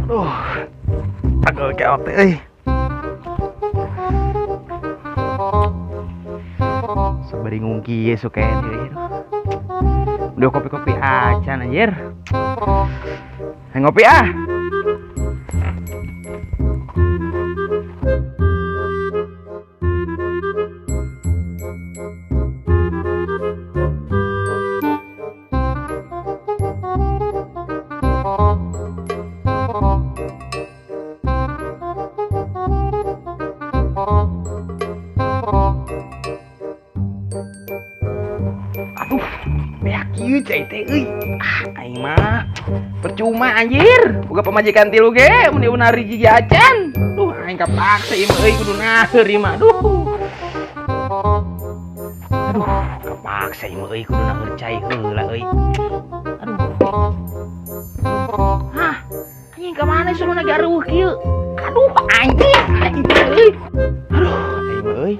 Duh. Pagel keok teh euy. Sabari ngungki ye suka euy. Udah kopi-kopi acan anjir. Hayang ngopi ah. Aduh, beak ieu cai teh euy. Ah, aing mah percuma anjir. Boga pamajikan tilu ge mun dieu gigi acan. Duh, aing kapaksa ieu mah euy kudu naheur ieu mah. Aduh. Aduh, kapaksa ieu mah euy kudu naheur cai heula euy. Aduh. Hah, anjing ka mana suluna ge areuweuh kieu? Aduh, anjing, aing euy. Aduh, aing mah euy.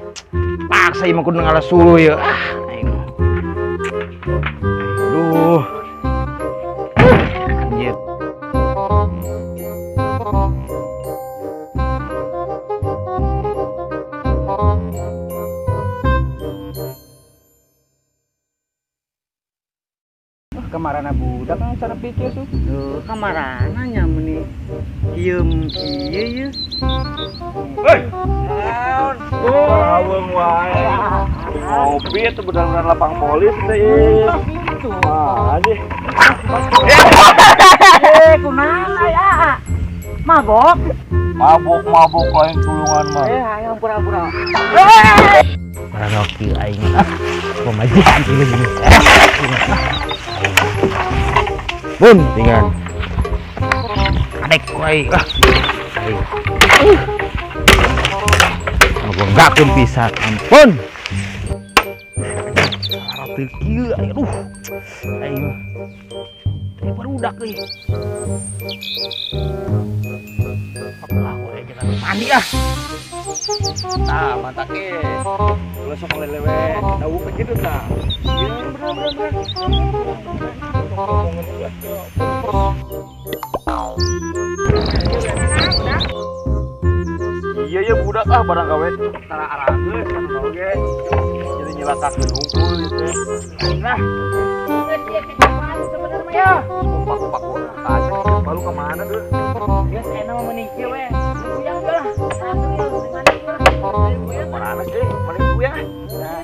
Paksa ieu mah kudu ngalah suluh ieu. Ah, aing mah. Aduh. Anjir. Kamarana budak kan cara pikir su. Duh, kamarana nya meuni dieum kieu ye. Hei. Naon? Laweng wae. Ngopi itu benar-benar lapang polis teh ieu. Wah, sih. Eh, kunaon aya? Mabok? Mabok-mabok lain tulungan mah. Eh, ayo pura-pura. Marana kieu aing ah. Pamajikan ieu gini. Bun, tinggal. Adek wae ah. Ngagonggakeun pisan, ampun. Teu kieu aduh. Aing. Teh barudak euy. Ah, we jangan mandi ah. Tah, mantap ge. Ulah sok lelewe, dawuh ke kitu tah. Iya, bener bener bener. Iya ya budak ah barang gawe tara arageus kan oge. Jadi nyilakakeun hungkul gitu. Nah, sebenarnya ya. Paku-paku aja baru ke mana tuh? Geus enak mah meuni kieu we. Kuyang lah. Mana sih? Mana kuyang ah? Nah,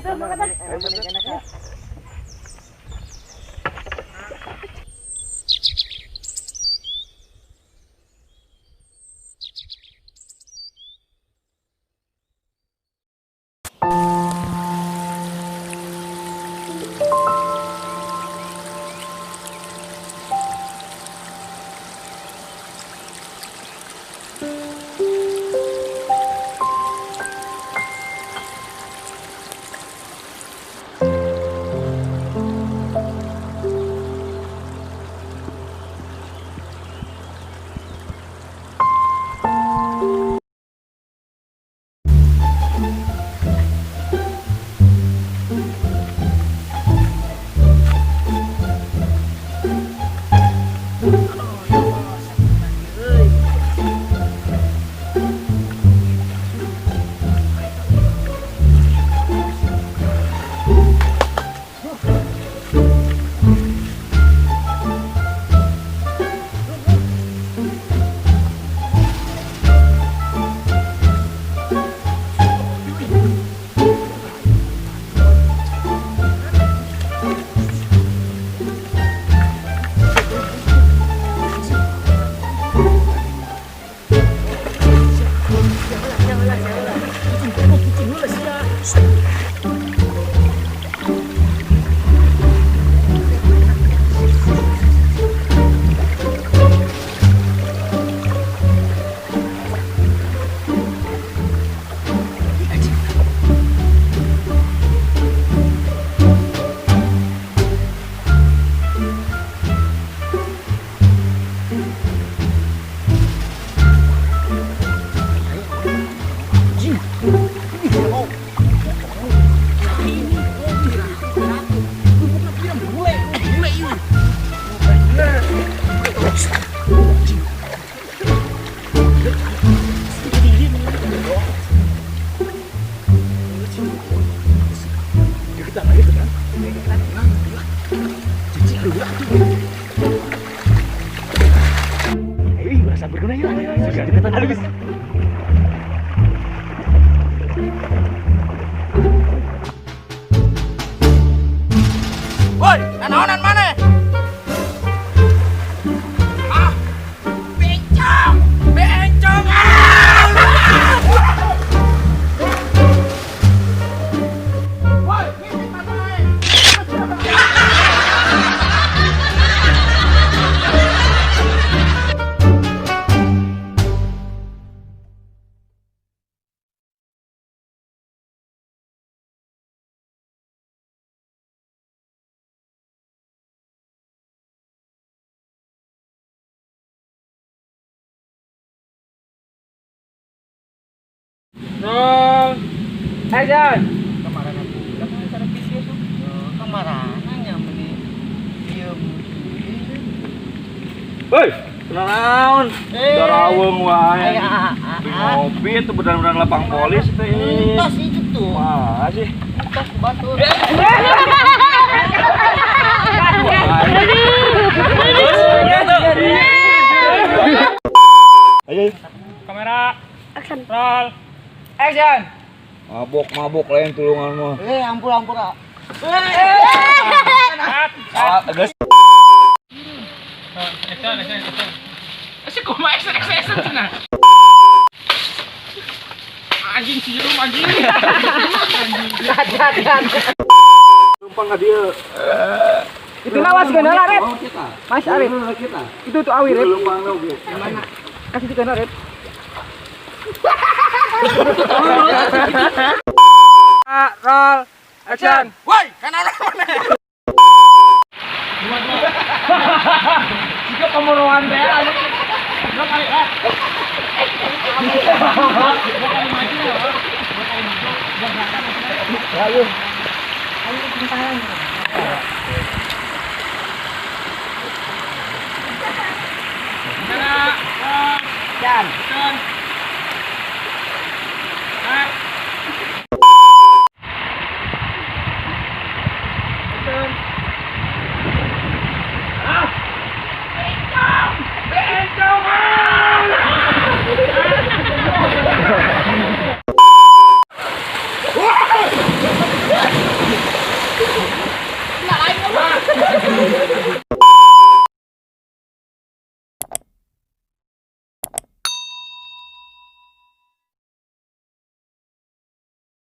Kanaonan maneh? Ah. Bencong. Bencong. Ah! Woi, ngintip mata aing. Roll. Action. Kamarana budak servis ya sok. Kamarana nya meni diem kieu. Woi, naon? Daraweng wae. Aya. Ngopi itu benar-benar lapang polis teh. Tas itu tuh. Wah sih. Tas batur. Ayo. Kamera. Action. Roll. Action. Mabok mabok lain tulungan mah. Eh, ampur ampur. Cut. Ah, geus. Action, action, action. Asik kumaha action action action cenah. Anjing si Rum anjing. Numpang ka dieu. Itu lawas geuna lah, Ret. Oh, kita. Mas Arif. Kita. Itu tuh awi, Ret. Lumpang oge. Kasih juga Ret. Roll. Action. Woi, kanaonan maneh? Jika pembunuhan teh anjing. Dua kali ah. Dua kali maju ya. Dua kali maju. Dua gerakan maksudnya. Ayo. Kamera. Roll. Action. Cut. Action. Ah. Bencong. Bencong. Ah.